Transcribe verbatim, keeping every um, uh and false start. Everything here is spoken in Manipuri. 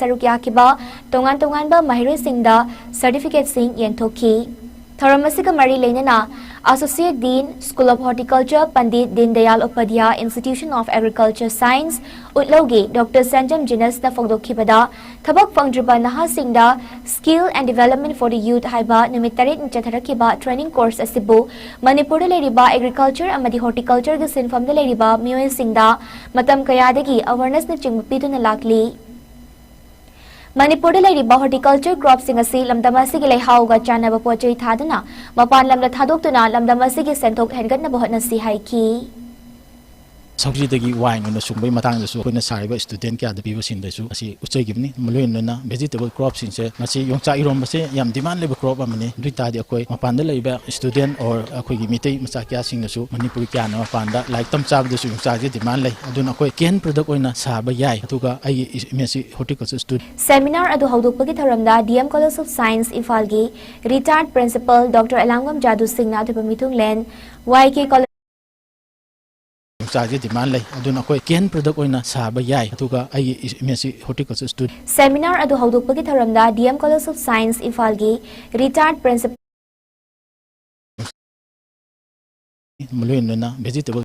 ꯁꯔꯨꯛ ꯌꯥꯈꯤꯕ ꯇꯣꯉꯥꯟ ꯇꯣꯉꯥꯟꯕ ꯃꯍꯩꯔꯣꯏꯁꯤꯡꯗ ꯁꯔꯇꯤꯐꯤꯀꯦꯠꯁꯤꯡ ꯌꯦꯟꯊꯣꯛꯈꯤ꯫ ꯊꯧꯔꯝ ꯑꯁꯤꯒ ꯃꯔꯤ ꯂꯩꯅꯅ Associate Dean, School of Horticulture, Pandit Deen Dayal Upadhyaya Institution of Agriculture Science, ꯎꯠꯂꯧꯒꯤ ꯗꯣꯛꯇꯔ ꯁꯦꯟꯖꯝ ꯖꯤꯅꯁꯅ ꯐꯣꯡꯗꯣꯛꯈꯤꯕꯗ, ꯊꯕꯛ ꯐꯪꯗ꯭ꯔꯤꯕ ꯅꯍꯥꯁꯤꯡꯗ Skill and Development for the Youth ꯍꯥꯏꯕ ꯅꯨꯃꯤꯠ ꯇꯔꯦꯠꯅꯤ ꯆꯠꯊꯔꯛꯈꯤꯕ training course ꯑꯁꯤꯕꯨ ꯃꯅꯤꯄꯨꯔꯗ ꯂꯩꯔꯤꯕ agriculture ꯑꯃꯗꯤ horticultureꯒꯤ ꯁꯤꯟꯐꯝꯗ ꯂꯩꯔꯤꯕ ꯃꯤꯑꯣꯏꯁꯤꯡꯗ ꯃꯇꯝ ꯀꯌꯥꯗꯒꯤ awarenessꯅꯆꯤꯡꯕ ꯄꯤꯗꯨꯅ ꯂꯥꯛꯂꯤ꯫ ꯃꯅꯤꯄꯨꯔꯗ ꯂꯩꯔꯤꯕ horticulture cropꯁꯤꯡ ꯑꯁꯤ ꯂꯝꯗꯝ ꯑꯁꯤꯒꯤ ꯂꯩꯍꯥꯎꯒ ꯆꯥꯟꯅꯕ ꯄꯣꯠ ꯆꯩ ꯊꯥꯗꯨꯅ ꯃꯄꯥꯟ ꯂꯝꯗ ꯊꯥꯗꯣꯛꯇꯨꯅ ꯂꯝꯗꯝ ꯑꯁꯤꯒꯤ ꯁꯦꯟꯊꯣꯛ ꯍꯦꯟꯒꯠꯅꯕ ꯍꯣꯠꯅꯁꯤ ꯍꯥꯏꯈꯤ꯫ ꯁꯧꯒ꯭ꯔꯤꯗꯒꯤ ꯋꯥꯏꯟ ꯑꯣꯏꯅ ꯁꯨꯡꯕꯒꯤ ꯃꯇꯥꯡꯗꯁꯨ ꯑꯩꯈꯣꯏꯅ ꯁꯥꯔꯤꯕ student ꯀꯌꯥꯗ ꯄꯤꯕꯁꯤꯡꯗꯁꯨ ꯑꯁꯤ ꯎꯠꯆꯈꯤꯕꯅꯤ꯫ ꯃꯔꯨ ꯑꯣꯏꯅ vegetable cropꯁꯤꯡꯁꯦ, ꯃꯁꯤ ꯌꯣꯡꯆꯥꯛ ꯏꯔꯣꯝꯕꯁꯦ ꯌꯥꯝ demand ꯂꯩꯕ crop ꯑꯃꯅꯤ꯫ ꯑꯗꯨ ꯑꯣꯏ ꯇꯥꯔꯗꯤ ꯑꯩꯈꯣꯏ ꯃꯄꯥꯟꯗ ꯂꯩꯕ student or ꯑꯩꯈꯣꯏꯒꯤ ꯃꯤꯇꯩ ꯃꯆꯥ ꯀꯌꯥꯁꯤꯡꯅꯁꯨ, ꯃꯅꯤꯄꯨꯔꯤ ꯀꯌꯥꯅ ꯃꯄꯥꯟꯗ ꯂꯥꯏꯔꯤꯛ ꯇꯝ ꯆꯥꯕꯗꯁꯨ ꯌꯣꯡꯆꯥꯛꯁꯦ demand ꯂꯩ꯫ ꯑꯗꯨꯅ ꯑꯩꯈꯣꯏ can product ꯑꯣꯏꯅ ꯁꯥꯕ ꯌꯥꯏ꯫ ꯑꯗꯨꯒ ꯑꯩꯒꯤ image horticulture student Seminar ꯑꯗꯨ ꯍꯧꯗꯣꯛꯄꯒꯤ ꯊꯧꯔꯝꯗ D M College of Science ꯏꯝꯐꯥꯜꯒꯤ retired principal ꯗꯣꯛꯇꯔ ꯑꯦꯂꯥꯡꯕꯝ ꯖꯥꯗꯨ ꯁꯤꯡꯅ ꯑꯊꯣꯏꯕ ꯃꯤꯊꯨꯡꯂꯦꯟ, Y K College ꯌꯣꯡꯆꯥꯛꯁꯦ demand ꯂꯩ꯫ ꯑꯗꯨꯅ ꯑꯩꯈꯣꯏ can product ꯑꯣꯏꯅ ꯁꯥꯕ ꯌꯥꯏ꯫ ꯑꯗꯨꯒ ꯑꯩꯒꯤ image horticulture student Seminar ꯑꯗꯨ ꯍꯧꯗꯣꯛꯄꯒꯤ ꯊꯧꯔꯝꯗ D M College of Science ꯏꯝꯐꯥꯜꯒꯤ retired principal ꯃꯔꯨ ꯑꯣꯏꯅ vegetable